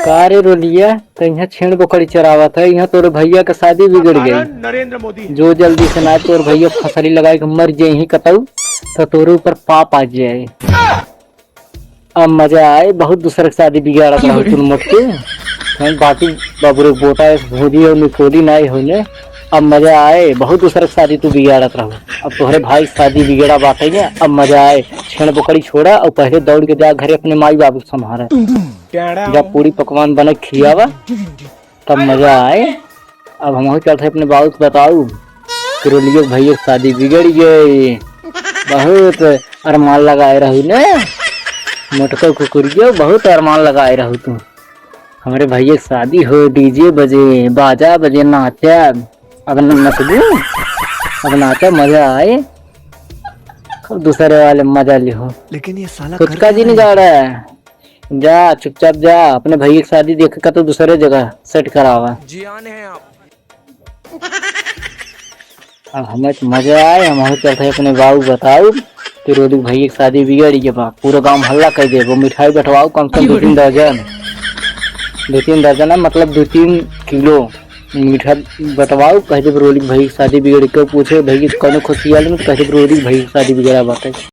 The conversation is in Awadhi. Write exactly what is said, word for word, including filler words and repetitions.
का रे रोलिया, त इहाँ छेड़ बोकड़ी चरावत है, इहाँ तोरे भइया क सादी बिगड़ गई। नरेंद्र मोदी। जो जल्दी से ना तोर भइया फसरी लगाइ के मर जइहीं कतउ, त तोरे ऊपर पाप आ जाए। अब मजा आए, बहुत दूसर क सादी बिगाड़त रहू तू मोटके। हम बाटी बाबू रे बोटा इस भोजी और निकोली नाई होने। अब मजा आए, बहुत दूसर क सादी तू बिगाड़त रहू। अब तोहरे भाई क सादी बिगड़ा बाटे ने, अब मजा आए। छेड़ बोकड़ी छोड़ा और पहले दौड़ के जा घरे अपने माई बाबू क सम्हारे। जब पूड़ी पकवान बने खियावा, तब मजा आए। अब हमहू चलत है अपने बाबू क बताऊ कि रोलियो क भइया क सादी बिगड़ गई। बहुत अरमान लगाए रहू ने, मोटको कुकुरियो, बहुत अरमान लगाए रहू तू। हमरे भइया क सादी हो, डीजे बजे, बाजा बजे, नाचा। अब न-, नचबू, अब नाचा, मजा आए। खूब दूसरे वाले मजा लिहो। लेकिन ये साला कर फुचका जी क्या नहीं रहा है? जा रहा है, जा चुपचाप जा, अपने भइया क सादी देख के तो दूसरे जगह सेट करावा। जियान है आप। अब हमें तो मजा आए, हम चलत है अपने बाबू बताऊ कि रोलिक भइया क सादी बिगड़ गई बा, पूरा गाँव में हल्ला कर देबो, मिठाई बंटवाऊ कम से कम दो तीन दर्जन, दो तीन दर्जन है, मतलब दो तीन किलो मीठा बंटवाऊ, कह देबो रोलिक भइया क सादी बिगड़ गई, पूछे भइया कौनो खुशी वाली में, कह देबो रोलिक भइया क सादी बिगड़ा बाटे।